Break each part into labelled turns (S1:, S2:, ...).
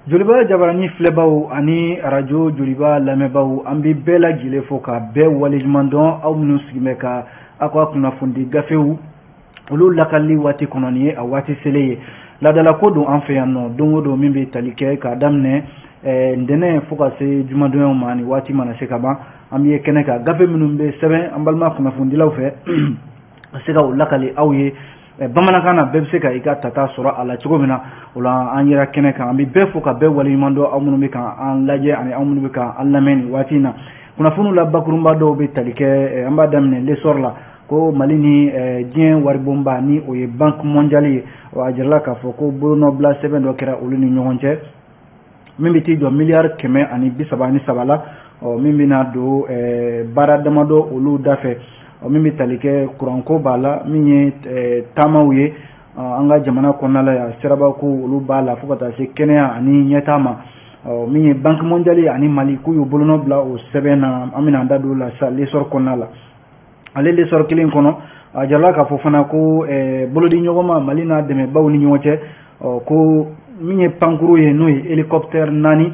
S1: Joliba jabarani filɛbaw ani arajo Joliba lamɛnbaw, an bɛ bɛɛ lajɛlen fo ka bɛɛ waleɲuman dɔn. Aw minnu sigilen bɛ ka aw ka kunnafonidi gafew olu lakalili waati kɔnɔ, nin ye a waati selen ye. Laadalako don an fɛ yan nɔ, don o don min bɛ tali kɛ k'a daminɛ ntɛnɛn fo ka se jumadonyaw ma, ni waati mana se ka ban, an bɛ kɛnɛ kan, gafe minnu bɛ sɛbɛn an balima kunnafonidilaw fɛ, ka se ka o lakali aw ye bamanankan na, bɛɛ bɛ se ka i ka tata sɔrɔ a la cogo min na. O la, an yɛrɛ kɛnɛ kan, an bɛ bɛɛ fo ka bɛɛ waleɲuman dɔn, aw minnu bɛ ka an lajɛ ani aw minnu bɛ ka an lamɛn nin waati in na. Kunnafoniw la bakurunba dɔw bɛ tali kɛ, an b'a daminɛ L'Essor la, ko Mali ni diɲɛ waribonba, ni o ye Banque mondiale ye, a jirala k'a fɔ ko bolonɔbila sɛbɛn dɔ kɛra olu ni ɲɔgɔn cɛ min bɛ t'i jɔ miliyari 133 la, ɔ min bɛna don baara damadɔ olu da fɛ, ɔ min bɛ tali kɛ kuranko b'a la, min ye taamaw ye an ka jamana kɔnɔna la yan, sirabako olu b'a la, fo ka taa se kɛnɛya ani ɲɛtaa ma. Ɔ min ye Banque mondiale ani Mali, k'u y'u bolonɔ bila o sɛbɛn na, an bɛna an da don o la sa L'Essor kɔnɔna la. Ale L'Essor kelen kɔnɔ, a jirala k'a fɔ fana ko bolodi ɲɔgɔnma Mali n'a dɛmɛbaw ni ɲɔgɔn cɛ, ɔ ko min ye pankuru ye, n'o ye hélicoptère 4,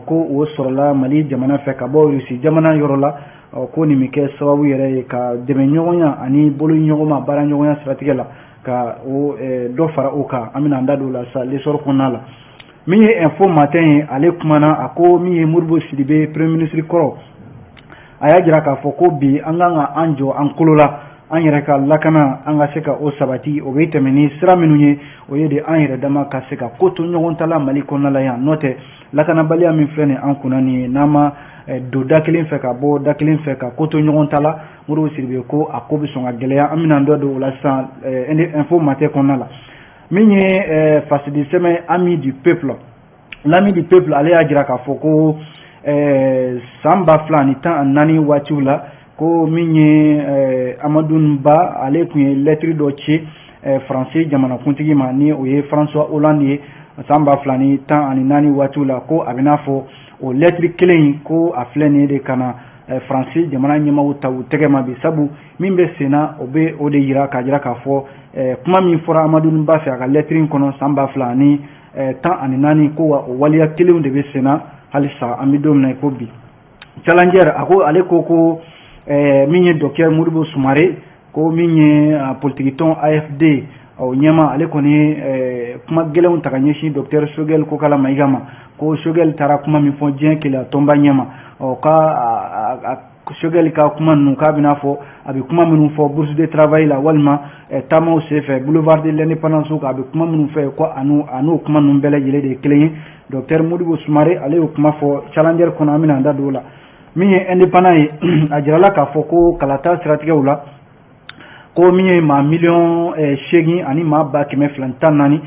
S1: ko o sɔrɔla Mali jamana fɛ ka bɔ Rusi jamana yɔrɔ la. Ɔ ko nin bɛ kɛ sababu yɛrɛ ye ka dɛmɛ ɲɔgɔnya ani bolo ɲɔgɔnma baara ɲɔgɔnya siratigɛ la, ka o dɔ fara o kan. An bɛna an da don o la sa L'Essor kɔnɔna la. Min ye Info Matin ye, ale kumana, a ko min ye Modibo Sidibe, premier ministre kɔrɔ, a y'a jira k'a fɔ ko bi an kan ka an jɔ an kolo la, an yɛrɛ ka lakana, an ka se ka o sabati. O bɛ tɛmɛ ni sira minnu ye, o ye de an yɛrɛ dama ka se ka ko to ɲɔgɔn ta la Mali kɔnɔna la yan. N'o tɛ, lakanabaliya min filɛ nin an kunna nin ye, n'an ma don da kelen fɛ ka bɔ da kelen fɛ ka ko to ɲɔgɔn ta la, Modibo Sidibe ko a ko bɛ sɔn ka gɛlɛya. An bɛna dɔ don o la sisan Info Matin kɔnɔna la. Min ye fasidi sɛbɛn Ami du Peuple, l'Ami du Peuple, ale y'a jira k'a fɔ ko san 2014 waatiw la, ko min ye Amadu Ba, ale tun ye lɛtiri dɔ ci Faransi jamanakuntigi ma, ni o ye François Hollande ye, san 2014 waatiw la, ko a bɛ n'a fɔ o lɛtiri kelen in, ko a filɛ nin ye de ka na Faransi jamana ɲɛmaaw ta u tɛgɛ ma bi, sabu min bɛ sen na, o bɛ o de yira k'a jira k'a fɔ kuma min fɔra Amadu Ba fɛ a ka lɛtiri in kɔnɔ san 2014, ko wa o waleya kelenw de bɛ sen na halisa an bɛ don min na i ko bi. Challenger, a ko ale ko min ye docteur Modibo Sumare, ko min ye politikitɔn AFD o ɲɛma, ale kɔni ye kuma gɛlɛnw ta ka ɲɛsin docteur Choguel Kokala Mayiga ma, ko Choguel taara kuma min fɔ diɲɛ keleya tɔnba ɲɛma, ɔ ka Choguel ka kuma ninnu, k'a bɛna fɔ a bɛ kuma minnu fɔ bourse de travail la walima taamaw senfɛ boulevard de l'Indépendance kan, a bɛ kuma minnu fɛ, ko a n'o kuma ninnu bɛɛ lajɛlen de ye kelen ye. Docteur Modibo Sumare, ale y'o kuma fɔ Challenger kɔnɔ, an bɛna an da don o la. Min ye Indépendant ye, a jirala k'a fɔ ko kalata siratigɛw la, ko min ye maa miliyɔn 8 ani maa 214,317 ni,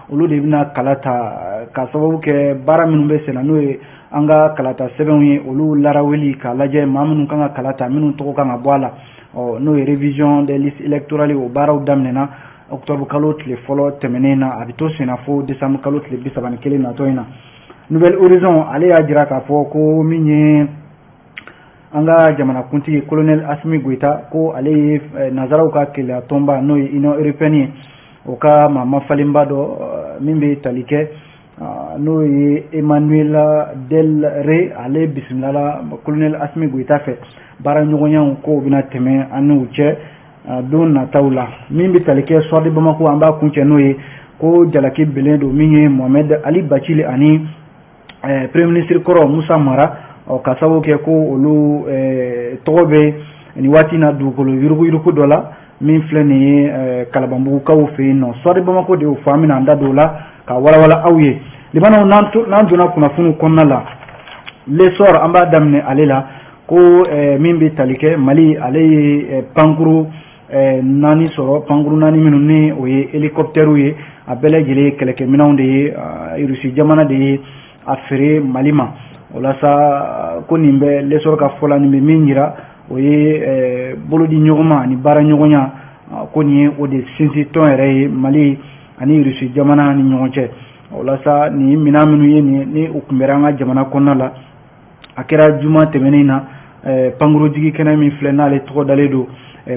S1: olu de bɛna kala ta, ka sababu kɛ baara minnu bɛ senna, n'o ye an ka kalata sɛbɛnw ye, olu laraweli k'a lajɛ maa minnu kan ka kala ta, minnu tɔgɔ kan ka bɔ a la, ɔ n'o ye révision des listes électorales. O baaraw daminɛna octobre kalo tile fɔlɔ tɛmɛnen na, a bɛ to senna fo décembre kalo tile 31 natɔ in na. Nouvel Horizon, ale y'a jira k'a fɔ ko min ye an ka jamanakuntigi colonel Assimi Goïta, ko ale ye nanzaraw ka keleya tɔnba, n'o ye Union européenne ye, o ka maa mafalenba dɔ min bɛ tali kɛ, n'o ye Emmanuel Del Re, ale bisimilala colonel Assimi Goïta fɛ. Baara ɲɔgɔnyaw kow bɛna tɛmɛ an n'u cɛ don nataw la. Min bɛ tali kɛ Soir de Bamako, an b'a kuncɛ n'o ye, ko jalaki belen don min ye Mohamed Ali Bathily ani premier ministre kɔrɔ Musa Mara, ɔ ka sababu kɛ ko olu tɔgɔ bɛ nin waati na dugukolo yuruguyurugu dɔ la min filɛ nin ye Kalabanbugukaw fɛ yen nɔ. Soir de Bamako de y'o fɔ, an bɛna an da don o la ka walawala aw ye. Limanaw, n'an donna kunnafoniw kɔnɔna la, L'Essor, an b'a daminɛ ale la, ko min bɛ tali kɛ Mali, ale ye pankuru 4 sɔrɔ, pankuru 4 minnu ni o ye hélicoptère ye, a bɛɛ lajɛlen ye kɛlɛkɛminɛnw de ye, Rusi jamana de ye a feere Mali ma. O la sa, ko nin bɛ L'Essor ka fɔ la, nin bɛ min yira, o ye bolodi ɲɔgɔnma ani baara ɲɔgɔnya, ko nin ye o de sinsin tɔn yɛrɛ ye Mali ani Rusi jamana ni ɲɔgɔn cɛ. O la sa, nin minɛn minnu ye nin ni u tun bɛ an ka jamana kɔnɔna la, a kɛra juma tɛmɛnen na pankurujigi kɛnɛ min filɛ, n'ale tɔgɔ dalen don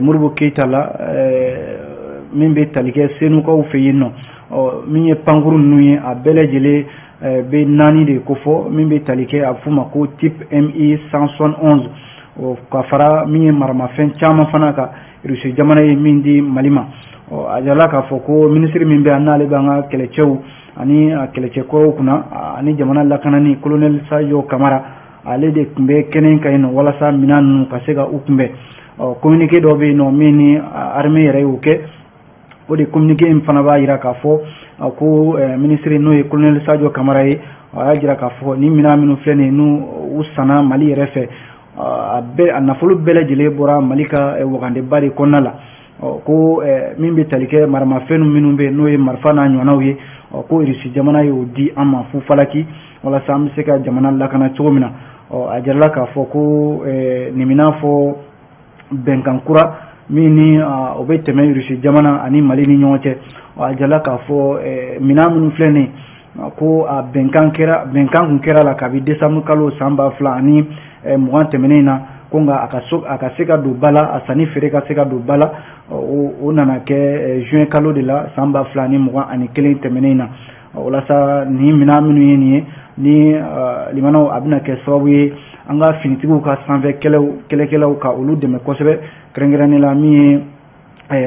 S1: Modibo Keyita la, min bɛ tali kɛ Senukaw fɛ yen nɔ. Ɔ, min ye pankuru ninnu ye, a bɛɛ lajɛlen bɛ naani de kofɔ, min bɛ tali kɛ, a bɛ f'o ma ko type Mi 171, ka fara min ye maramafɛn caman fana kan, Rusi jamana ye min di Mali ma. Ɔ, a jirala k'a fɔ ko minisiri min bɛ yan, n'ale bɛ an ka kɛlɛcɛw ani kɛlɛcɛkɔrɔw kunna ani jamana lakanani, colonel Sadio Kamara, ale de tun bɛ kɛnɛ kan yen nɔ walasa minɛn ninnu ka se ka u kunbɛn. Ɔ, communiqué dɔ bɛ yen nɔ min ni armée yɛrɛ y'o kɛ. O de communiqué in fana b'a jira k'a fɔ ko minisiri, n'o ye colonel Sadio Kamara ye, a y'a jira k'a fɔ ni minɛn minnu filɛ nin ye, n'u u sanna Mali yɛrɛ fɛ, a bɛɛ, a nafolo bɛɛ lajɛlen bɔra Mali ka wagandeba de kɔnɔna la. Ɔ, ko min bɛ tali kɛ maramafɛn minnu bɛ yen, n'o ye marifa n'a ɲɔgɔnnaw ye, ɔ, ko Irisi jamana y'o di an ma fufalaki walasa an bɛ se ka jamana lakana cogo min na. Ɔ, a jirala k'a fɔ ko nin bɛ fɔ bɛnkan kura min ni o bɛ tɛmɛ Irisi jamana ani Mali ni ɲɔgɔn cɛ. A jirala k'a fɔ minɛn minnu filɛ nin, ko a bɛnkan kɛra, bɛnkan kun kɛra la kabi décembre kalo san 2020 tɛmɛnen in na, ko nka a ka so a ka se ka don ba la, a sanni feere ka se ka don ba la, o nana kɛ juin kalo de la san 2021 tɛmɛnen in na. Walasa nin minɛn minnu ye nin ye ni limanaw, a bɛna kɛ sababu ye an ka finitigiw ka sanfɛ kɛlɛkɛlaw ka olu dɛmɛ kosɛbɛ, kɛrɛnkɛrɛnnen la min ye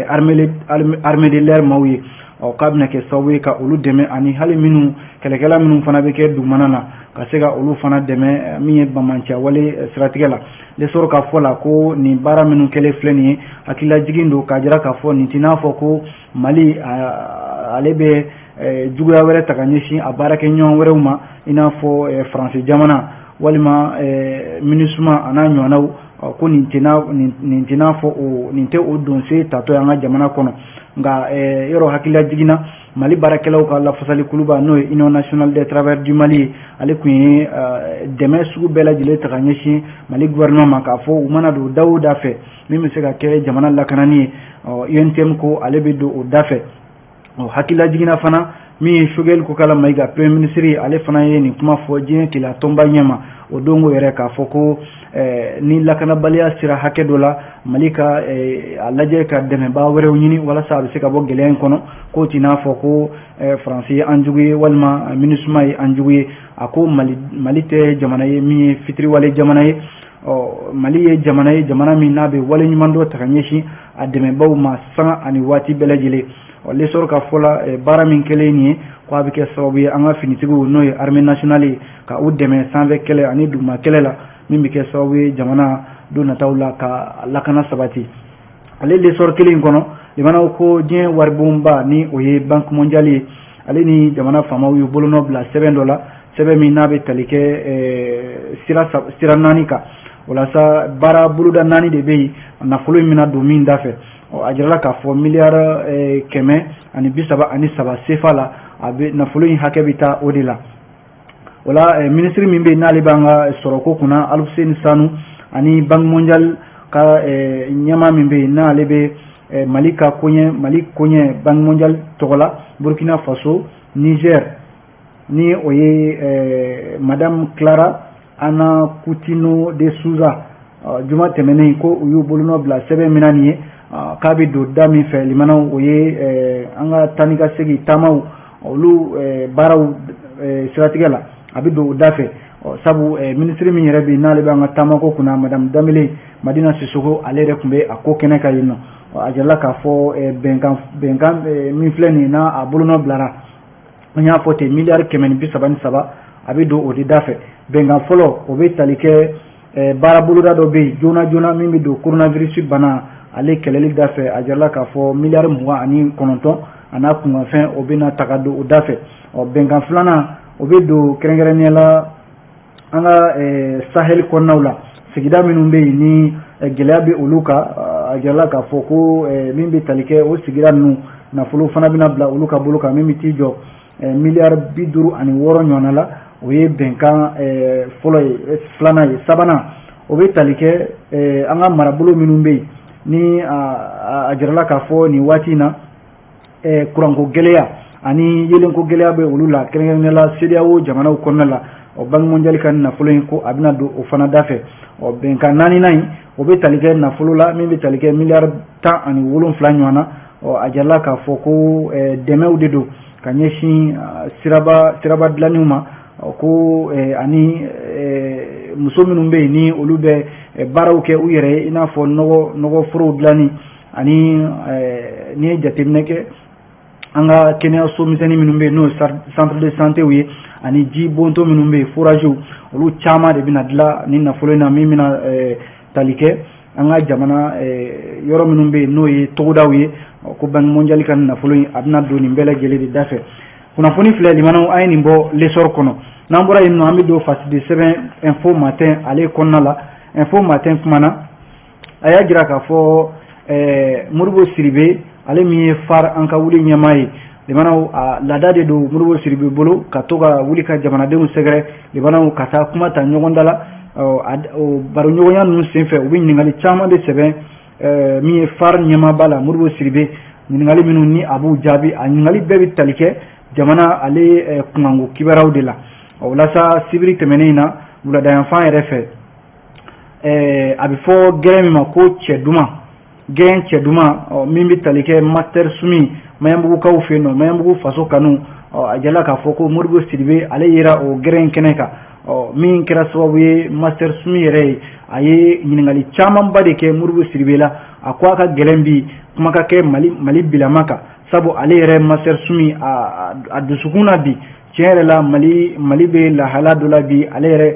S1: armée de l'air maaw ye. Ɔ, k'a bɛna kɛ sababu ye ka olu dɛmɛ, ani hali minnu kɛlɛkɛla minnu fana bɛ kɛ dugumana na, ka se ka olu fana dɛmɛ min ye bamanciya wale siratigɛ la. L'Essor ka fɔ la ko nin baara minnu kɛlen filɛ nin ye, hakililajigin don k'a jira k'a fɔ nin t'i n'a fɔ ko Mali ale bɛ juguya wɛrɛ ta ka ɲɛsin a baarakɛɲɔgɔn wɛrɛw ma, i n'a fɔ Faransi jamana walima MINUSMA a n'a ɲɔgɔnnaw, ko nin tɛ n'a fɔ o nin tɛ o donsen tatɔ ye an ka jamana kɔnɔ. Nka yɔrɔ hakilila jiginna, Mali baarakɛlaw ka lafasali kuluba, n'o ye Union nationale des travailleurs du Mali ye, ale tun ye dɛmɛ sugu bɛɛ lajɛlen ta ka ɲɛsin Mali gouvernement ma, k'a fɔ u mana don da o da fɛ min bɛ se ka kɛ jamana lakanani ye, UNTM ko ale bɛ don o da fɛ. Ɔ, hakilila jiginna fana, min ye Choguel Kokala Mayiga, premier ministre, ale fana ye nin kuma fɔ diɲɛ keleya tɔnba ɲɛma o dongo yɛrɛ, k'a fɔ ko ni lakanabaliya sera hakɛ dɔ la, Mali ka a lajɛ ka dɛmɛbaa wɛrɛw ɲini walasa a bɛ se ka bɔ gɛlɛya in kɔnɔ, k'o t'i n'a fɔ ko Faransi ye an jugu ye walima MINUSMA ye an jugu ye. A ko Mali tɛ jamana ye min ye fitiriwale jamana ye. Ɔ, Mali ye jamana ye, jamana min n'a bɛ wale ɲuman dɔ ta ka ɲɛsin a dɛmɛbaw ma sanga ani waati bɛɛ lajɛlen. Ɔ, L'Essor ka fɔ la, baara min kɛlen nin ye, ko a bɛ kɛ sababu ye an ka finitigiw, n'o ye armée nationale ye, ka u dɛmɛ sanfɛ kɛlɛ ani duguma kɛlɛ la, min bɛ kɛ sababu ye jamana don nataw la ka lakana sabati. Ale L'Essor kelen in kɔnɔ, limanaw, ko diɲɛ waribonba, ni o ye Banque mondiale ye, ale ni jamana faamaw y'u bolonɔ bila sɛbɛn dɔ la, sɛbɛn min n'a bɛ tali kɛ sira naani kan. Walasa baara boloda naani de bɛ yen, nafolo in bɛna don min da fɛ. A jirala k'a fɔ miliyari 133 sefa la, a bɛ nafolo in hakɛ bɛ taa o de la. O la, minisiri min bɛ yen, n'ale b'an ka sɔrɔko kunna, Alifuseni Sanu, ani Banque mondiale ka ɲɛmaa min bɛ yen, n'ale bɛ Mali ka koɲɛ, Mali koɲɛ Banque mondiale tɔgɔ la Burkina Faso, Niger, ni o ye madame Clara Ana Coutinho de Souza, juma tɛmɛnen ko u y'u bolonɔ bila sɛbɛn min na nin ye, k'a bɛ don da min fɛ, limanaw, o ye an ka taa ni ka segin taamaw, olu baaraw siratigɛ la, a bɛ don o da fɛ. Sabu minisiri min yɛrɛ bɛ yen, n'ale bɛ an ka taamako kunna, madame Danbele Madina Sisoko, ale yɛrɛ tun bɛ a ko kɛnɛ kan yen nɔ. A jirala k'a fɔ bɛnkan min filɛ nin ye, n'a a bolonɔ bilara, an y'a fɔ ten, miliyari 133, a bɛ don o de da fɛ. Bɛnkan fɔlɔ, o bɛ tali kɛ baara boloda dɔ bɛ yen joona joona min bɛ don coronavirus bana ale kɛlɛli da fɛ. A jirala k'a fɔ miliyari 29 a n'a kunkanfɛn, o bɛna ta ka don o da fɛ. Ɔ, bɛnkan filanan, o bɛ don kɛrɛnkɛrɛnnenya la an ka Sahel kɔnɔnaw la, sigida minnu bɛ yen ni gɛlɛya bɛ olu kan. A jirala k'a fɔ ko min bɛ tali kɛ o sigida ninnu, nafolo fana bɛna bila olu ka bolo kan, min bɛ t'i jɔ miliyari 56 ɲɔgɔnna la. O ye bɛnkan fɔlɔ ye. Filanan ye, sabanan, o bɛ tali kɛ an ka marabolo minnu bɛ yen, ni a jirala k'a fɔ nin waati in na kuranko gɛlɛya ani yeelenko gɛlɛya bɛ olu la, kɛrɛnkɛrɛnnenya la CEDEAO jamanaw kɔnɔna la. Ɔ, Banque mondiale ka nafolo in, ko a bɛna don o fana da fɛ. Ɔ, bɛnkan naaninan in, o bɛ tali kɛ nafolo la min bɛ tali kɛ miliyari 17 ɲɔgɔn na. Ɔ, a jirala k'a fɔ ko dɛmɛw de don ka ɲɛsin siraba dilanniw ma, ko ani muso minnu bɛ yen ni olu bɛ baaraw kɛ u yɛrɛ ye, i n'a fɔ nɔgɔforow dilanni, ani n'i ye jateminɛ kɛ an ka kɛnɛyaso misɛnnin minnu bɛ yen, n'o ye centre de santé ye, ani ji bonto minnu bɛ yen, foragew, olu caman de bɛna dilan ni nafolo in na, min bɛna tali kɛ an ka jamana yɔrɔ minnu bɛ yen, n'o ye togodaw ye. Ko Banque mondiale ka nafolo in, a bɛna don nin bɛɛ lajɛlen de da fɛ. Kunnafoni filɛ, limanaw, an ye nin bɔ L'Essor kɔnɔ. N'an bɔra yen nɔ, an bɛ don fasidi sɛbɛn Info Matin ale kɔnɔna la. Info Matin kumana, a y'a jira k'a fɔ Modibo Sidibe, ale min ye FARE an ka wuli ɲɛmaa ye, limanaw, a laada de don Modibo Sidibe bolo ka to ka wuli ka jamanadenw sɛgɛrɛ, limanaw, ka taa kuma ta ɲɔgɔn da la. O baroɲɔgɔnya ninnu senfɛ, u bɛ ɲininkali caman de sɛbɛn min ye FARE ɲɛmaaba la, Modibo Sidibe, ɲininkali minnu ni a b'u jaabi. A ɲininkali bɛɛ bɛ tali kɛ jamana ale kunkanko kibaruyaw de la. Walasa sibiri tɛmɛnen in na, wuladayanfan yɛrɛ fɛ, a bɛ fɔ gɛrɛn min ma ko cɛ duman, gɛrɛn cɛ duman min bɛ tali kɛ Master Sumi Maɲanbugukaw fɛ yen nɔ, Maɲanbugu faso kanu. A jala k'a fɔ ko Modibo Sidibe ale yera o gɛrɛn kɛnɛ kan, min kɛra sababu ye Master Sumi yɛrɛ ye, a ye ɲininkali camanba de kɛ Modibo Sidibe la. A ko a ka gɛlɛn bi kuma ka kɛ Mali bilama kan, sabu ale yɛrɛ Master Sumi a dusukun na bi, tiɲɛ yɛrɛ la, Mali bɛ lahala dɔ la bi. Ale yɛrɛ,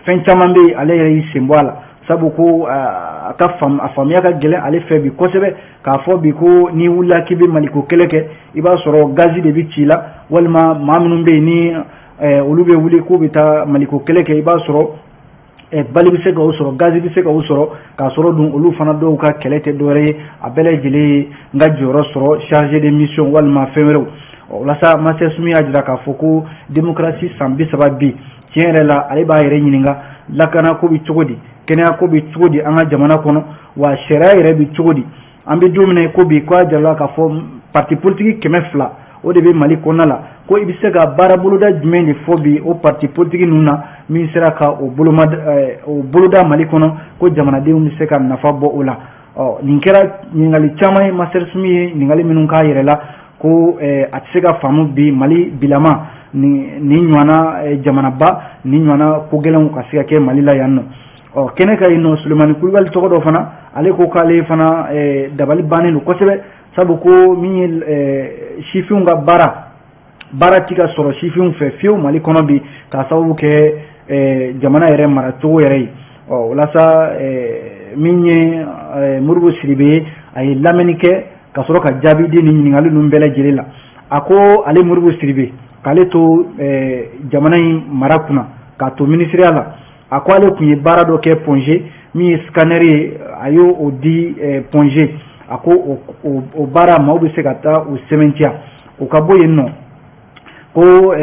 S1: fɛn caman bɛ yen, ale yɛrɛ y'i sen bɔ a la, sabu ko a ka a faamuya ka gɛlɛn ale fɛ bi kosɛbɛ k'a fɔ bi ko n'i wulila k'i bɛ Maliko kɛlɛ kɛ, i b'a sɔrɔ gazi de bɛ ci i la, walima maa minnu bɛ yen ni olu bɛ wuli k'u bɛ taa Maliko kɛlɛ kɛ, i b'a sɔrɔ bali bɛ se ka o sɔrɔ, gazi bɛ se ka o sɔrɔ, k'a sɔrɔ dun olu fana dɔw ka kɛlɛ tɛ dɔwɛrɛ ye, a bɛɛ lajɛlen ye n ka jɔyɔrɔ sɔrɔ chargé de mission walima fɛn wɛrɛw. Walasa Master Sumi y'a jira k'a fɔ ko démocratie san 30 bi, tiɲɛ yɛrɛ la, ale b'a yɛrɛ ɲininka lakana ko bɛ cogo di, kɛnɛya ko bɛ cogo di an ka jamana kɔnɔ, wa sariya yɛrɛ bɛ cogo di an bɛ don min na ko bi. K'a jirala k'a fɔ parti politique 200, o de bɛ Mali kɔnɔna la, ko i bɛ se ka baara boloda jumɛn de fɔ bi o parti politique ninnu na min sera ka o boloda Mali kɔnɔ, ko jamanadenw bɛ se ka nafa bɔ o la. Ɔ nin kɛra ɲininkali caman ye Master Sumi ye ɲininkali minnu k'a yɛrɛ la, ko a tɛ se ka faamu bi Mali bilama nin ɲɔgɔnna jamanaba nin ɲɔgɔnna ko gɛlɛnw ka se ka kɛ Mali la yan nɔ. Ɔ kɛnɛ ka yen nɔ, Sulemani Kulubali tɔgɔ dɔ fana, ale ko k'ale fana dabali bannen don kosɛbɛ, sabu ko min ye sifinw ka baara ti ka sɔrɔ sifinw fɛ fiyewu Mali kɔnɔ bi, k'a sababu kɛ jamana yɛrɛ maracogo yɛrɛ ye. Ɔ walasa min ye Modibo Sidibe ye, a ye lamɛnni kɛ ka sɔrɔ ka jaabi di nin ɲininkali ninnu bɛɛ lajɛlen la. A ko ale Modibo Sidibe, k'ale to jamana in mara kunna, k'a to minisiriya la, a ko ale tun ye baara dɔ kɛ Point G, min ye scanner ye, a y'o o di Point G. A ko o baara, maaw bɛ se ka taa o sɛmɛntiya. O ka bɔ yen nɔ, ko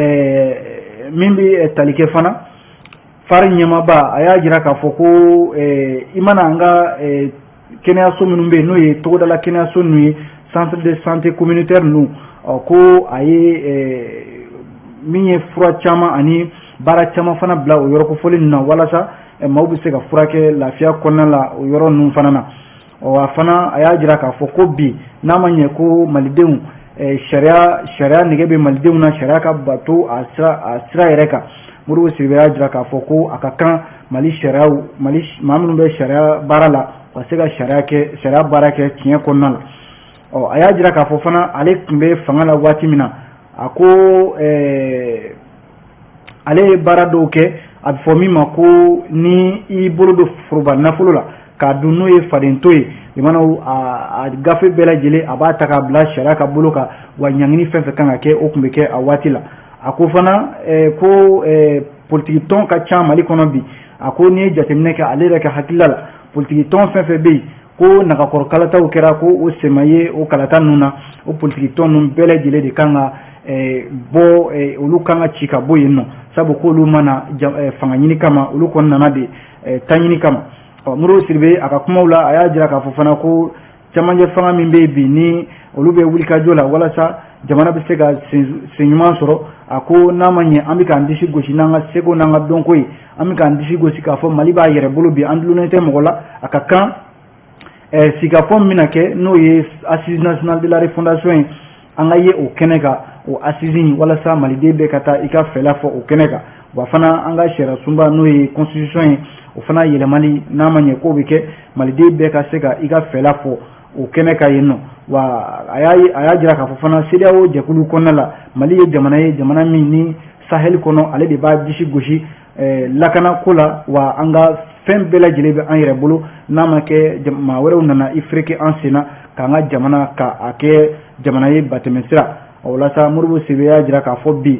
S1: min bɛ tali kɛ fana FARE ɲɛmaaba, a y'a jira k'a fɔ ko i mana an ka kɛnɛyaso minnu bɛ yen, n'o ye togodala kɛnɛyaso ninnu ye, centre de santé communautaire ninnu, ko a ye min ye fura caman ani baara caman fana bila o yɔrɔ kofɔlen ninnu na, walasa maaw bɛ se ka furakɛ lafiya kɔnɔna la o yɔrɔ ninnu fana na. Ɔ a fana a y'a jira k'a fɔ ko bi, n'a ma ɲɛ ko malidenw sariya nege bɛ malidenw na, sariya ka bato a sira yɛrɛ kan, Modibo Sidibe y'a jira k'a fɔ ko a ka kan Mali sariyaw, Mali maa minnu bɛ sariya baara la, u ka se ka sariya baara kɛ tiɲɛ kɔnɔna la. Ɔ a y'a jira k'a fɔ fana, ale tun bɛ fanga la waati min na, a ko ale ye baara dɔw kɛ, a bɛ fɔ min ma ko ni i bolo don foroba nafolo la k'a dun, n'o ye fadento ye, limanaw, a gafe bɛɛ lajɛlen a b'a ta k'a bila sariya ka bolo kan, wa ɲangini fɛn fɛn kan ka kɛ, o tun bɛ kɛ a waati la. A ko fana ko politiki tɔn ka ca Mali kɔnɔ bi. A ko n'i ye jateminɛ kɛ, ale yɛrɛ ka hakilila la, politiki tɔn fɛn fɛn bɛ yen ko nagakɔrɔ kalataw kɛra, ko o sema ye o kalata ninnu na, o politiki tɔn ninnu bɛɛ lajɛlen de kan ka bɔ, olu kan ka ci ka bɔ yen nɔ, sabu k'olu mana fanga ɲini kama, olu kɔni nana de ta ɲini kama. Ɔ Modibo Sidibe, a ka kumaw la, a y'a jira k'a fɔ fana ko camancɛ fanga min bɛ yen bi, ni olu bɛ wulikajɔ la walasa jamana bɛ se ka sen ɲuman sɔrɔ, a ko n'a ma ɲɛ an bɛ k'an disi gosi n'an ka seko n'an ka dɔnko ye, an bɛ k'an disi gosi k'a fɔ Mali b'a yɛrɛ bolo bi, an dulonnen tɛ mɔgɔ la. A ka kan sigikafɔ min bɛna kɛ, n'o ye Assise nationale de la refondation ye, an ka ye o kɛnɛ kan. o assise in, walasa maliden bɛɛ ka taa i ka fɛla fɔ o kɛnɛ kan. Wa fana, an ka sariya sunba, n'o ye constitution ye, o fana yɛlɛmali, n'a ma ɲɛ k'o bɛ kɛ, maliden bɛɛ ka se ka i ka fɛla fɔ o kɛnɛ kan yen nɔ. Wa a y'a jira k'a fɔ fana, CEDEAO jɛkulu kɔnɔna la, Mali ye jamana ye, jamana min ni Sahel kɔnɔ, ale de b'a disi gosi lakana ko la. Wa an ka fɛn bɛɛ lajɛlen bɛ an yɛrɛ bolo, n'a ma kɛ maa wɛrɛw nana i fereke an sen na k'an ka jamana ka a kɛ jamana ye batɛmɛsira. O la sa, Modibo Sidibe y'a jira k'a fɔ bi,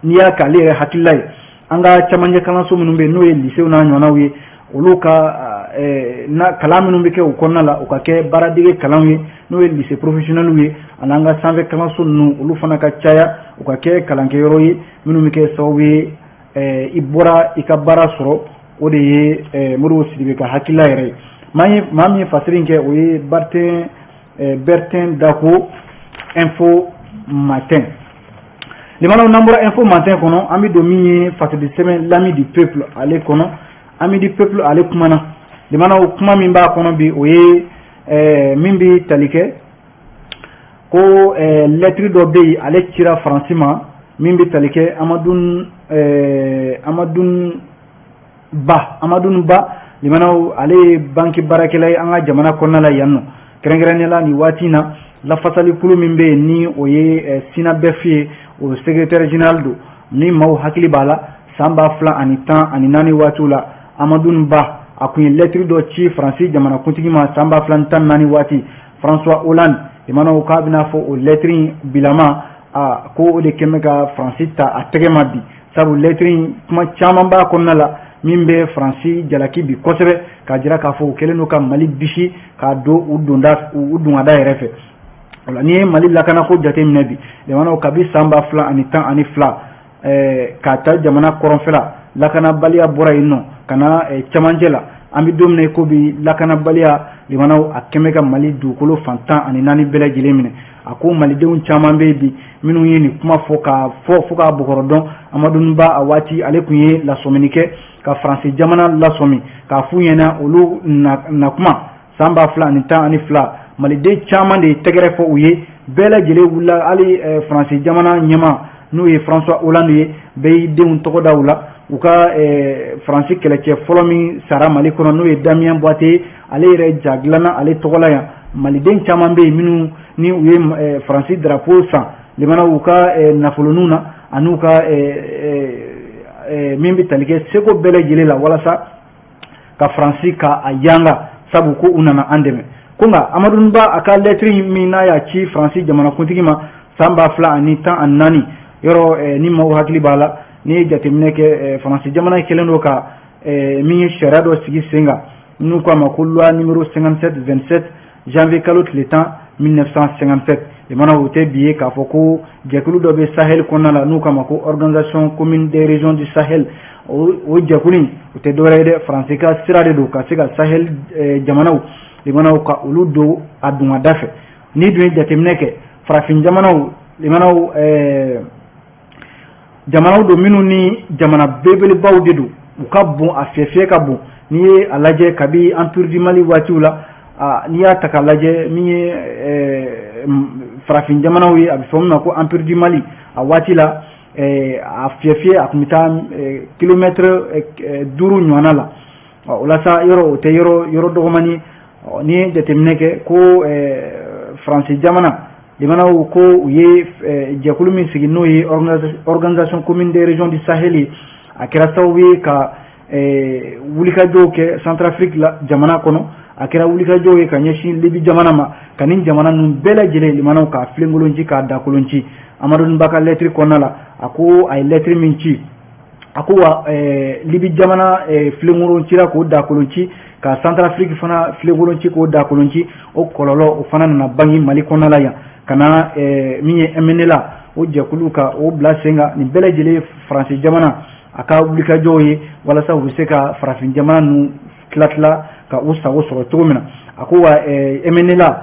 S1: n'i y'a k'ale yɛrɛ hakilila ye, an ka camancɛ kalanso minnu bɛ yen, n'o ye lycée n'a ɲɔgɔnnaw ye, olu ka na kalan minnu bɛ kɛ o kɔnɔna la, o ka kɛ baaradege kalanw ye, n'o ye lycée professionnel ye, ani an ka sanfɛ kalanso ninnu, olu fana ka caya, u ka kɛ kalankɛyɔrɔ ye minnu bɛ kɛ sababu ye i bɔra i ka baara sɔrɔ. O de ye Modibo Sidibe ka hakilila yɛrɛ ye. Maa min ye fasiri in kɛ, o ye Bertin Dako, Info Matin. Limanaw, n'an bɔra Info Matin kɔnɔ, an bɛ don min ye fasiri sɛbɛn L'Ami du Peuple ale kɔnɔ. Ami du Peuple ale kumana. Limanaw, kuma min b'a kɔnɔ bi, o ye min bɛ tali kɛ ko lɛtiri dɔ bɛ yen, ale cira Faransi ma, min bɛ tali kɛ Amadou Ba. Amadou Ba, limanaw, ale ye banki baarakɛla ye an ka jamana kɔnɔna la yan nɔ. Kɛrɛnkɛrɛnnenya la, nin waati in na, lafasalikulu min bɛ yen, ni o ye SYNABEF ye, o secrétaire général don. Ni maaw hakili b'a la, san 2014 waatiw la, Amadou Ba, a kun ye lɛtiri dɔ ci Faransi jamanakuntigi ma san 2014 waati, François Hollande. Limanaw, k'a bɛna fɔ o lɛtiri in bilama a ko o de kɛn bɛ ka Faransi ta a tɛgɛ ma bi, sabu lɛtiri in, kuma caman b'a kɔnɔna la min bɛ Faransi jalaki bi kosɛbɛ, k'a jira k'a fɔ u kɛlen don ka Mali bisi k'a don u donda u dungada yɛrɛ fɛ. O la, n'i ye Mali lakanako jateminɛ bi, limanaw, kabi san 2012 k'a ta jamana kɔrɔnfɛla, lakanabaliya bɔra yen nɔ ka na cɛmancɛ la. An bɛ don min na i ko bi, lakanabaliya, limanaw, a kɛn bɛ ka Mali dugukolo fan 14 bɛɛ lajɛlen minɛ. A ko malidenw caman bɛ yen bi minnu ye nin kuma fɔ k'a fɔ fo k'a bɔgɔrɔ dɔn. Amadou Ba, a waati ale tun ye lasɔmini kɛ ka Faransi jamana lasɔmi k'a f'u ɲɛna olu na kuma san 2012, maliden caman de ye tɛgɛrɛ fɔ u ye, bɛɛ lajɛlen wulila. Hali Faransi jamana ɲɛma, n'o ye François Hollande ye, bɛɛ y'i denw tɔgɔ da u la. U ka Faransi kɛlɛcɛ fɔlɔ min sara Mali kɔnɔ, n'o ye Damien Boiteux ye, ale yɛrɛ ja dilanna ale tɔgɔ la yan. Maliden caman bɛ yen minnu ni u ye Faransi drapeau san, limanaw, u ka nafoloninw na, ani ka min bɛ tali kɛ seko bɛɛ lajɛlen la walasa ka Faransi ka a yanga, sabu ko u nana an dɛmɛ. Ko nka Amadou Ba, a ka lɛtiri min n'a y'a ci Faransi jamanakuntigi ma san 2014 yɔrɔ, ni maaw hakili b'a la, n'i ye jateminɛ kɛ, Faransi jamana kɛlen don ka min ye sariya dɔ sigi sen kan, n'u k'a ma ko loi numéro 57 27, janvier kalo tile 10 1957. Limana, o tɛ bi ye k'a fɔ ko jɛkulu dɔ bɛ Sahel kɔnɔna la, n'u k'a ma ko Organisation commune des régions du Sahel. O jɛkulu in, o tɛ dɔwɛrɛ ye dɛ, Faransi ka sira de don ka se ka Sahel jamanaw, limanaw, ka olu don a dungada fɛ. N'i dun ye jateminɛ kɛ, farafin jamanaw, limanaw, jamanaw don minnu ni jamana belebelebaw de don, u ka bon, a fiyɛ ka bon. N'i ye a lajɛ, kabi Empire du Mali waatiw la, n'i y'a ta k'a lajɛ, min ye farafin jamanaw ye, a bɛ fɔ min ma ko Empire du Mali, a waati la, a fiyɛ, a tun bɛ taa kilomètre 5 ɲɔgɔnna la. O la sa, yɔrɔ o tɛ yɔrɔ dɔgɔmani ye. N'i ye jateminɛ kɛ ko Faransi jamana, limanaw, ko u ye jɛkulu min sigi, n'o ye Organisation commune des régions du Sahel ye, a kɛra sababu ye ka wulikajɔw kɛ Centrafrique la jamana kɔnɔ, a kɛra wulikajɔw ye ka ɲɛsin Libi jamana ma, ka nin jamana ninnu bɛɛ lajɛlen, limanaw, k'a filenkolon ci, k'a dakolon ci. Amadou Ba ka lɛtiri kɔnɔna la, a ko a ye lɛtiri min ci, a ko wa Libi jamana filenkolon cira k'o dakolon ci, ka Centrafrique fana filenkolon ci k'o dakolon ci. O kɔlɔlɔ, o fana nana bange Mali kɔnɔna la yan, ka na min ye MNLA, o jɛkulu, ka o bila sen kan. Nin bɛɛ lajɛlen, Faransi jamana a ka wulikajɔw ye walasa u bɛ se ka farafin jamana ninnu tila tila ka u sago sɔrɔ cogo min na. A ko wa MNLA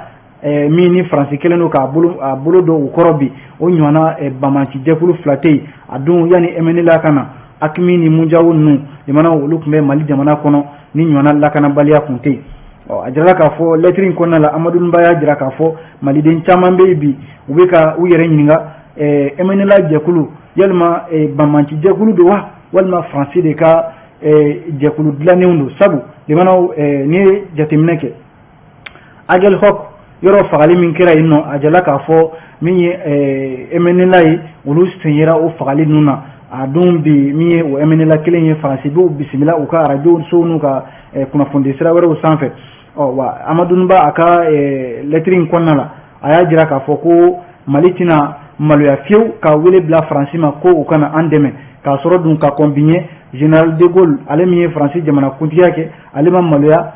S1: min ni Faransi kɛlen don k'a bolo a bolo don u kɔrɔ bi, o ɲɔgɔnna banbaanci jɛkulu fila tɛ yen. A dun, yanni MNLA ka na, AQMI ni MUJAO ninnu, limanaw, olu tun bɛ Mali jamana kɔnɔ, ni ɲɔgɔnna lakanabaliya tun tɛ yen. Ɔ, a jirala k'a fɔ lɛtiri in kɔnɔna la, Amadou Ba y'a jira k'a fɔ maliden caman bɛ yen bi, u bɛ ka u yɛrɛ ɲininka. MNLA jɛkulu yalima banbanci jɛkulu don wa, walima Faransi de ka jɛkulu dilannenw don? Sabu limanaw, n'i ye jateminɛ kɛ, Aguelhok yɔrɔ fagali min kɛra yen nɔ, a jala k'a fɔ min ye MNLA ye, olu sen yera o fagali ninnu na. A dun bi, min ye o MNLA kelen ye, Faransi b'u bisimila u ka arajo sow n'u ka kunnafoni sira wɛrɛw sanfɛ. Ɔ wa, Amadou Ba, a ka lɛtiri in kɔnɔna la, a y'a jira k'a fɔ ko Mali tɛna maloya fiyewu ka wele bila Faransi ma ko u kana an dɛmɛ, k'a sɔrɔ dun ka kɔn bi ɲɛ, général de Gaulle, ale min ye Faransi jamana kuntigiya kɛ, ale ma maloya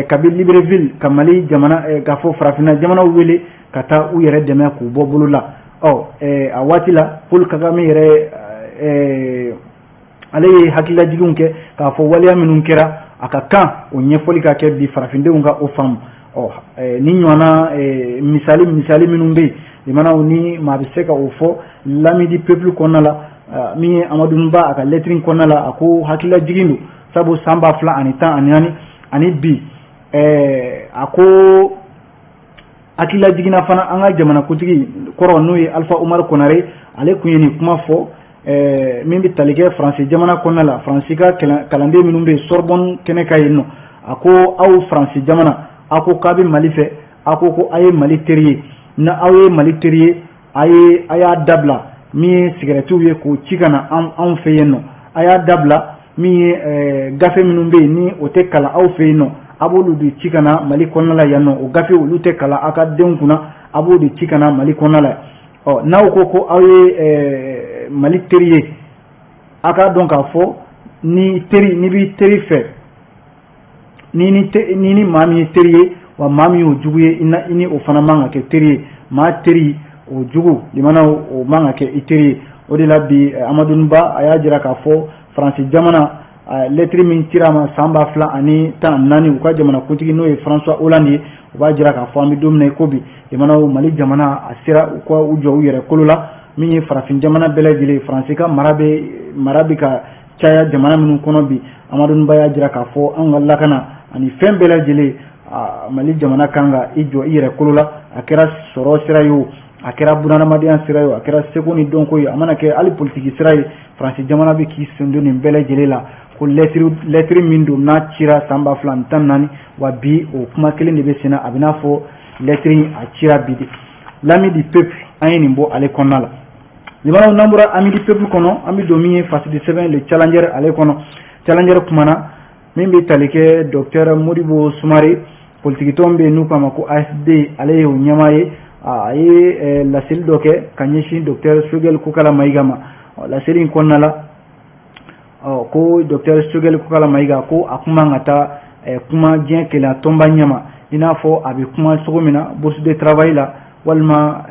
S1: kabi Libreville ka Mali jamana, k'a fɔ farafinna jamanaw wele ka taa u yɛrɛ dɛmɛ k'u bɔ bolo la. Ɔ a waati la, Paul Kagame yɛrɛ, ale ye hakililajiginw kɛ k'a fɔ waleya minnu kɛra, a ka kan o ɲɛfɔli ka kɛ bi, farafindenw ka o faamu. Ɔ ni ɲɔgɔnna misali misali minnu bɛ yen, limanaw, ni maa bɛ se ka o fɔ L'Ami du Peuple kɔnɔna la, min ye Amadu Ba, a ka lɛtiri kɔnɔna la, a ko hakililajigin don, sabu san 2014 ani bi, a ko hakilila jiginna fana an ka jamanakuntigi kɔrɔ, n'o ye Alpha Oumar Konaré, ale tun ye nin kuma fɔ min bɛ tali kɛ Faransi jamana kɔnɔna la, Faransi ka kalanden minnu bɛ yen Sorbonne kɛnɛ kan yen nɔ. A ko aw Faransi jamana, aw ko k'a bɛ Mali fɛ, aw ko ko aw ye Mali teri ye. Na aw ye Mali teri ye, a ye a y'a dabila min ye sigɛrɛtiw ye k'o ci ka na anw fɛ yen nɔ. A y'a dabila min ye gafe minnu bɛ yen ni o tɛ kalan aw fɛ yen nɔ, a b'olu de ci ka na Mali kɔnɔna la yan nɔ. O gafe, olu tɛ kalan aw ka denw kunna, a b'o de ci ka na Mali kɔnɔna la. Ɔ n'aw ko ko aw ye Mali teri ye, a k'a dɔn k'a fɔ ni teri, n'i b'i teri fɛ, ni maa min ye teri ye, wa maa min y'o jugu ye, i ni o fana man ka kɛ teri ye. Maa teri o jugu, limanaw, o man ka kɛ i teri ye. O de la bi, Amadu Ba, a y'a jira k'a fɔ Faransi jamana, lɛtiri min cira a ma san 2014, u ka jamanakuntigi n'o ye François Hollande ye, o b'a jira k'a fɔ an bɛ don min na i ko bi, limanaw, Mali jamana a sera u ka u jɔ u yɛrɛ kolo la. Min ye farafin jamana bɛɛ lajɛlen, Faransi ka mara bɛ ka caya jamana minnu kɔnɔ bi, Amadu Ba y'a jira k'a fɔ anw ka lakana ani fɛn bɛɛ lajɛlen, Mali jamana kan ka i jɔ i yɛrɛ kolo la. A kɛra sɔrɔ sira ye o, a kɛra bunahadamadenya sira ye o, a kɛra seko ni dɔnko ye, a mana kɛ hali politiki sira ye, Faransi jamana bɛ k'i sen don nin bɛɛ lajɛlen la. Ko lɛtiri min don n'a cira san 2014, wa bi o kuma kelen de bɛ sen na, a bɛ n'a fɔ lɛtiri a cira bi de. L'Ami du Peuple, an ye nin bɔ ale kɔnɔna la. Limanaw, n'an bɔra Ami du Peuple kɔnɔ, an bɛ don min ye fasidi sɛbɛn Le Challenger ale kɔnɔ. Challenger kumana min bɛ tali kɛ docteur Modibo Soumaré, politikitɔn bɛ yen n'u k'a ma ko AFD, ale ye o ɲɛmaa ye. A ye laseli dɔ kɛ ka ɲɛsin docteur Choguel Kokalla Maïga ma. Laseli in kɔnɔna la, ko docteur Choguel Kokalla Maïga, ko a kun man ka taa kuma diɲɛ kelenya tɔnba ɲɛma i n'a fɔ a bɛ kuma cogo min na bourse de travail la walima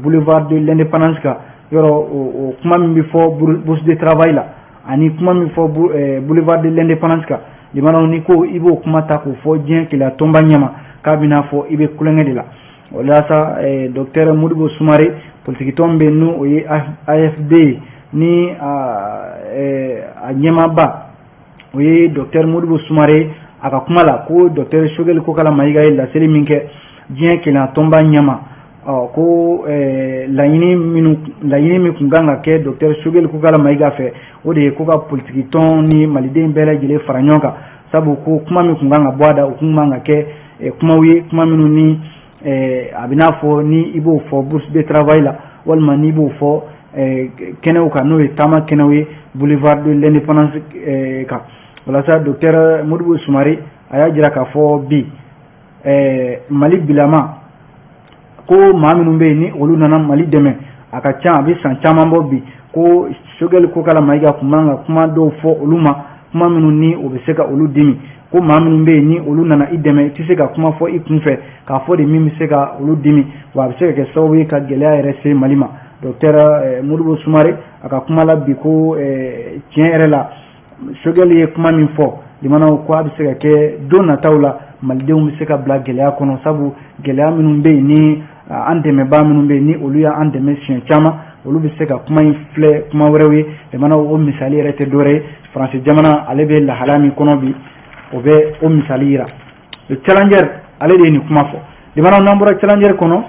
S1: boulevard de l'Indépendance kan. Yɔrɔ o kuma min bɛ fɔ bourse de travail la ani kuma min fɔ boulevard de l'Indépendance kan, limanaw, ni ko i b'o kuma ta k'o fɔ diɲɛ kelenya tɔnba ɲɛma, k'a bɛna fɔ i bɛ kulonkɛ de la. O la sa, docteur Modibo Soumaré, politikitɔn bɛ yen n'o ye AFD ye, ni a ɲɛmaaba o ye docteur Modibo Soumaré, a ka kuma la ko docteur Choguel Kokalla Maïga ye laseli min kɛ diɲɛ kelenya tɔnba ɲɛma, ɔ ko laɲini minnu, laɲini min tun kan ka kɛ docteur Choguel Kokalla Maïga fɛ, o de ye ko ka politiki tɔn ni maliden bɛɛ lajɛlen fara ɲɔgɔn kan, sabu ko kuma min tun kan ka bɔ a da, o kun man ka kɛ kumaw ye, kuma minnu ni a bɛ n'a fɔ ni i b'o fɔ bourse de travail la walima n'i b'o fɔ kɛnɛw kan, n'o ye taama kɛnɛw ye boulevard de l'Indépendance kan. Walasa docteur Modibo Soumaré, a y'a jira k'a fɔ bi Mali bilama ko maa minnu bɛ yen ni olu nana Mali dɛmɛ, a ka ca, a bɛ san caman bɔ bi, ko Choguel Kokalla Maïga tun man ka kuma dɔw fɔ olu ma, kuma minnu ni o bɛ se ka olu dimi. Ko maa minnu bɛ yen ni olu nana i dɛmɛ, i tɛ se ka kuma fɔ i kunfɛ k'a fɔ de min bɛ se ka olu dimi, wa a bɛ se ka kɛ sababu ye ka gɛlɛya yɛrɛ se Mali ma. Docteur Modibo Soumaré, a ka kuma la bi, ko tiɲɛ yɛrɛ la, Choguel ye kuma min fɔ, limanaw, ko a bɛ se ka kɛ don nataw la malidenw bɛ se ka bila gɛlɛya kɔnɔ, sabu gɛlɛya minnu bɛ yen ni an dɛmɛbaa minnu bɛ yen ni olu y'an dɛmɛ siɲɛ caman, olu bɛ se ka kuma in filɛ kuma wɛrɛw ye. Limanaw, o misali yɛrɛ tɛ dɔwɛrɛ ye, Faransi jamana ale bɛ lahala min kɔnɔ bi, o bɛ o misali yira. Le Challenger, ale de ye nin kuma fɔ. Limanaw, n'an bɔra Challenger kɔnɔ,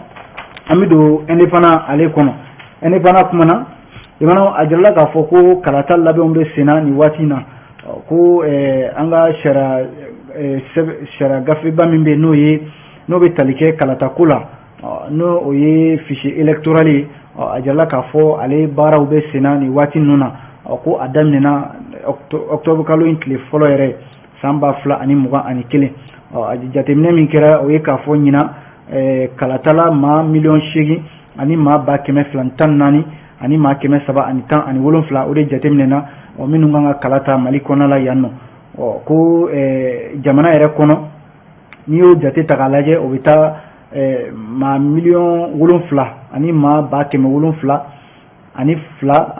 S1: an bɛ don Indépendant ale kɔnɔ. Indépendant kumana, limanaw, a jirala k'a fɔ ko kalata labɛnw bɛ senna nin waati in na, ko an ka sariya gafeba min bɛ yen, n'o ye n'o bɛ tali kɛ kalatako la, n'o o ye fichier électoral ye, a jirala k'a fɔ ale baaraw bɛ senna nin waati ninnu na, ko a daminɛna octobre kalo in tile fɔlɔ yɛrɛ san 2021. A jateminɛ min kɛra, o ye k'a fɔ ɲinan kalatala maa 8 miliyɔn ani maa 214 ani maa 317, o de jateminɛna minnu kan ka kala ta Mali kɔnɔna la yan nɔ. Ɔ ko jamana yɛrɛ kɔnɔ, n'i y'o jate ta k'a lajɛ, o bɛ taa maa 7 miliyɔn ani maa 702,002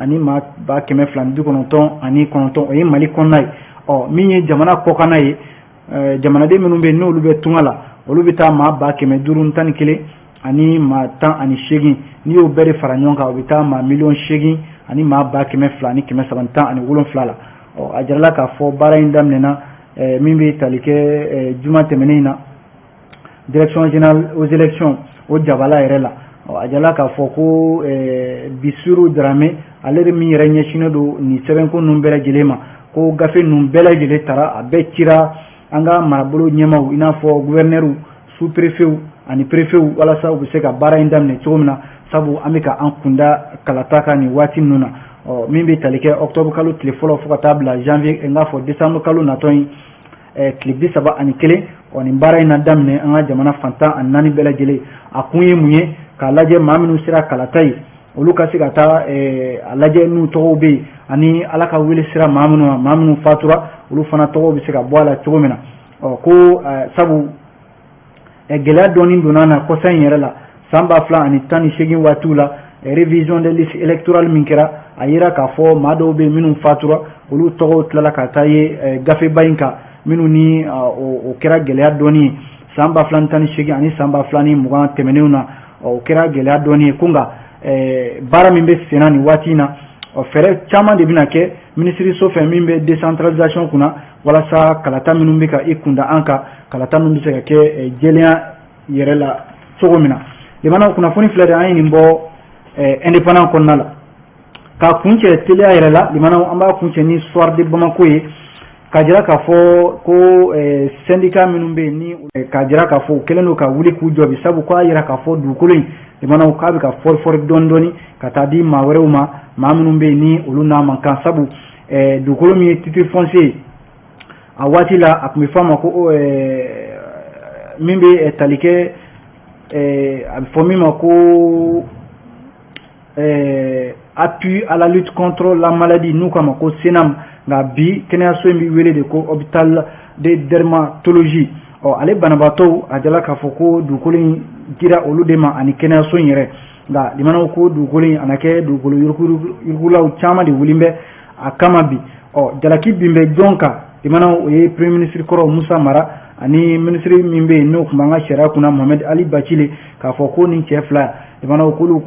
S1: ani maa 299,9, o ye Mali kɔnɔna ye. Ɔ min ye jamana kɔkanna ye, jamanaden minnu bɛ yen n'olu bɛ tunga la, olu bɛ taa maa 511 ani maa 18. N'i y'o bɛɛ de fara ɲɔgɔn kan, o bɛ taa maa 8 miliyɔn ani maa 200 ani 317 la. Ɔ a jirala k'a fɔ baara in daminɛna min bɛ tali kɛ juma tɛmɛnen in na, Direction générale aux élections o jabala yɛrɛ la. Ɔ a jirala k'a fɔ ko Bisiru Darame, ale de min yɛrɛ ɲɛsinnen don nin sɛbɛnko ninnu bɛɛ lajɛlen ma, ko gafe ninnu bɛɛ lajɛlen tara, a bɛɛ cira an ka marabolo ɲɛmaaw, i n'a fɔ gouverneur, sous préfet ani préfet, walasa u bɛ se ka baara in daminɛ cogo min na, sabu an bɛ ka an kunda kalata kan nin waati ninnu na. Ɔ min bɛ tali kɛ octobre kalo tile fɔlɔ fo ka taa bila janvier, n k'a fɔ décembre kalo natɔ in tile 31. Ɔ nin baara in na daminɛ an ka jamana fan 14 bɛɛ lajɛlen. A kun ye mun ye? K'a lajɛ maa minnu sera kalata ye, olu ka se ka taa a lajɛ n'u tɔgɔw bɛ yen, ani Ala ka wele sera maa minnu ma, maa minnu fatura, olu fana tɔgɔw bɛ se ka bɔ a la cogo min na. Ɔ ko sabu gɛlɛya dɔɔni donna na kɔsa in yɛrɛ la, san 2018 waatiw la, révision des listes électorales min kɛra, a yira k'a fɔ maa dɔw bɛ yen minnu fatura, olu tɔgɔw tilala ka taa ye gafeba in kan, minnu ni o kɛra gɛlɛya dɔɔni ye san 2018 ani san 2020 tɛmɛnenw na. O kɛra gɛlɛya dɔɔni ye ko, nka baara min bɛ senna nin waati in na, fɛɛrɛ caman de bɛna kɛ minisiriso fɛ min bɛ décentralisation kunna, walasa kalata minnu bɛ ka i kunda an kan, kalata minnu bɛ se ka kɛ jɛlenya yɛrɛ la cogo min na. Limanaw, kunnafoni filɛ de, an ye nin bɔ Indépendant kɔnɔna la. K'a kuncɛ teliya yɛrɛ la, limanaw, an b'a kuncɛ ni Soir de Bamako ye, k'a jira k'a fɔ ko syndicat minnu bɛ yen, ni k'a jira k'a fɔ u kɛlen don ka wuli k'u jɔ bi, sabu k'a jira k'a fɔ dugukolo in, limanaw, k'a bɛ ka fɔri fɔri dɔɔni dɔɔni ka taa di maa wɛrɛw ma, maa minnu bɛ yen ni olu n'a man kan, sabu dugukolo min ye titre foncier ye, a waati la a tun bɛ fɔ a ma ko min bɛ tali kɛ, a bɛ fɔ min ma ko appui à la lutte contre la maladie, n'u k'a ma ko CNAM. Nka bi kɛnɛyaso in bɛ wele de ko hôpital de dermatologie. Ɔ ale banabaatɔw, a jala k'a fɔ ko dugukolo in dira olu de ma ani kɛnɛyaso in yɛrɛ. Nka limanaw, ko dugukolo in a na kɛ dugukolo yuruguyurugulaw caman de wulilen bɛ a kama bi. Ɔ jalaki bin bɛ jɔn kan, limanaw? O ye premier ministre kɔrɔ Musa Mara ani ministre min bɛ yen n'o tun b'an ka sariya kunna, Mohamed Ali Bacili, k'a fɔ ko nin cɛ fila, limanaw, k'olu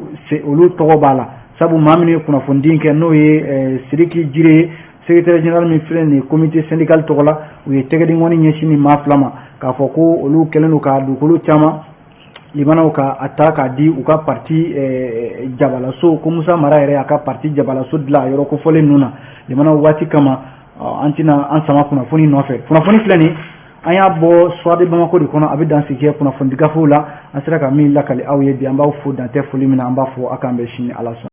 S1: olu tɔgɔ b'a la, sabu maa minnu ye kunnafoni kɛ, n'o ye Sidiki Jire ye, secrétaire général min filɛ nin ye comité syndical tɔgɔ la, u ye tɛgɛdenkɔni ɲɛsin nin maa fila ma, k'a fɔ ko olu kɛlen don ka dugukolo caman, limanaw, ka a ta k'a di u ka parti jabalaso, ko Musa Mara yɛrɛ y'a ka parti jabalaso dilan a yɔrɔ kofɔlen ninnu na. Limanaw, waati kama an tɛna an sama kunnafoni nɔfɛ. Kunnafoni filɛ nin, an y'a bɔ Soir de Bamako de kɔnɔ. A bɛ dan sigi kɛ kunnafoni gafew la, an sera ka min lakali aw ye bi. An b'aw fo dantɛ foli min na, an b'a fɔ aw k'an bɛn sini, Ala sɔnna.